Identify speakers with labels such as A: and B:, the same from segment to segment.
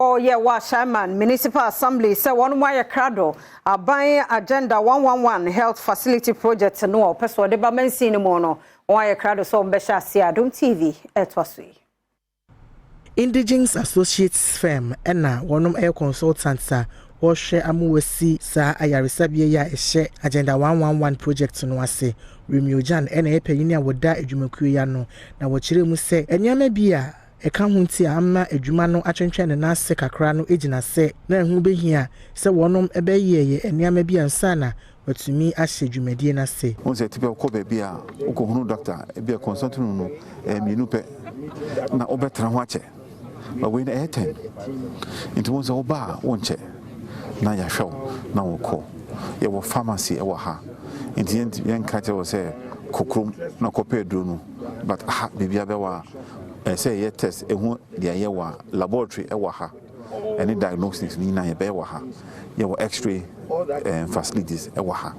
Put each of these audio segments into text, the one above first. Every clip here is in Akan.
A: Ɔyɛ wɔ Ashaiman Municipal Assembly sɛ wɔn mu ayɛ krado, aban Agenda 111 health facility project no a ɔpɛ sɛ ɔde ba mansin no mu no, wɔn ayɛ krado sɛ wɔn bɛhyɛ ase. Adom TV ɛtoa so yi.
B: Indigens Associates firm ɛna wɔnom ɛyɛ consultants a wɔrehwɛ ama wɔasi saa ayaresabea yi a ɛhyɛ Agenda 111 project no ase. Romeo Jan ɛna ɛyɛ panyin a wɔda adwumakuo yi ano, na wɔkyerɛ mu sɛ nneɛma bi a ɛka ho nti a ama adwuma no atwentwɛn ne nan ase kakra no gyina sɛ na ɛho bɛhia sɛ wɔnom bɛyɛyɛ nneɛma bi ansa na watumi ahyɛ dwumadie no ase.
C: Wɔn sɛ tibi wokɔ baabi a wokɔhunu doctor ebi a consulting room no ɛyɛ mmienu pɛ na wobɛtena ho akyɛ, ba wei no ɛyɛ 10, nti wɔn sɛ woba a wonkyɛ na yɛahwɛ wo na wokɔ. Yɛwɔ pharmacy ɛwɔ ha, nti yɛnka kyerɛ wɔ sɛ kɔ kurom na kɔpɛ aduro no, but ha biribia bɛwɔ a ɛsɛ yɛyɛ test ɛho deɛ ɛyɛ wɔ a laboratory ɛwɔ ha, ɛne diagnostics no nyinaa yɛbɛyɛ wɔ ha. Yɛwɔ x-ray facilities ɛwɔ ha,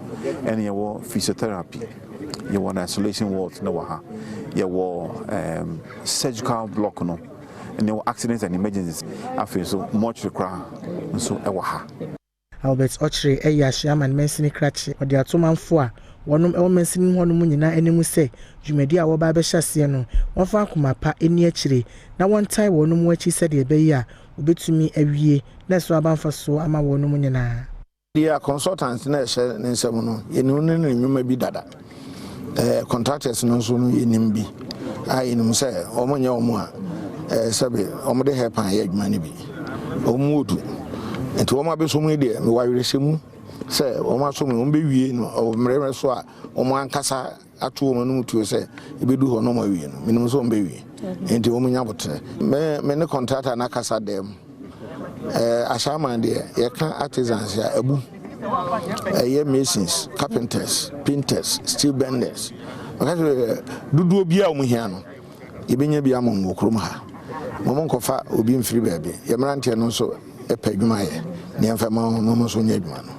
C: ɛne yɛwɔ physiotherapy, yɛwɔ isolation ward no wɔ ha, yɛwɔ surgical block no, ɛne yɛwɔ accidents and emergencies. Afei nso mortuary koraa nso ɛwɔ ha.
B: Albert Ɔkyere ɛyɛ Ashaiman mansini krakye. Ɔde ato manfo a wɔnom ɛwɔ mansini hɔnom nyinaa anim sɛ dwumadi a wɔba abɛhyɛ aseɛ no, wɔmfa akoma pa ani akyire na wɔntae wɔnom akyi sɛdeɛ ɛbɛyɛ a wɔbɛtumi awie na ɛso aba mfasoɔ ama wɔnom nyinaa.
D: Deɛ consultant na ɛhyɛ ne nsam no, yɛnim ne ne nnwuma bi dada. Contractors no nso no, yɛnim bi a yɛnim sɛ wɔn nyɛ wɔn a sɛbi wɔn de hair pan yɛ adwuma no bi, wɔn mu odu, nti wɔn abɛso mu yi deɛ, mewɔ awerɛhyɛ mu sɛ wɔn aso mu, wɔn bɛwie no ɔwɔ mmerɛ so a wɔn ankasa ato wɔn anum tuo sɛ ebedu hɔ na wɔn awie no. Menim sɛ wɔn bɛwie, nti wɔn nya abotire. Me ne contractor n'akasa dɛm. Ashaiman deɛ, yɛka artisans a abu ɛyɛ masons, carpenters, painters, steel benders, ɔka kyerɛ dodoɔ bi a wɔn hia no, yɛbɛnya bi ama wɔn wɔ kurom ha. Wɔn nkɔfa obi mfiri baabi. Yɛ mmeranteɛ no nso pɛ adwuma yɛ ne yɛmfa ma wɔn na wɔn nso nyɛ adwuma no.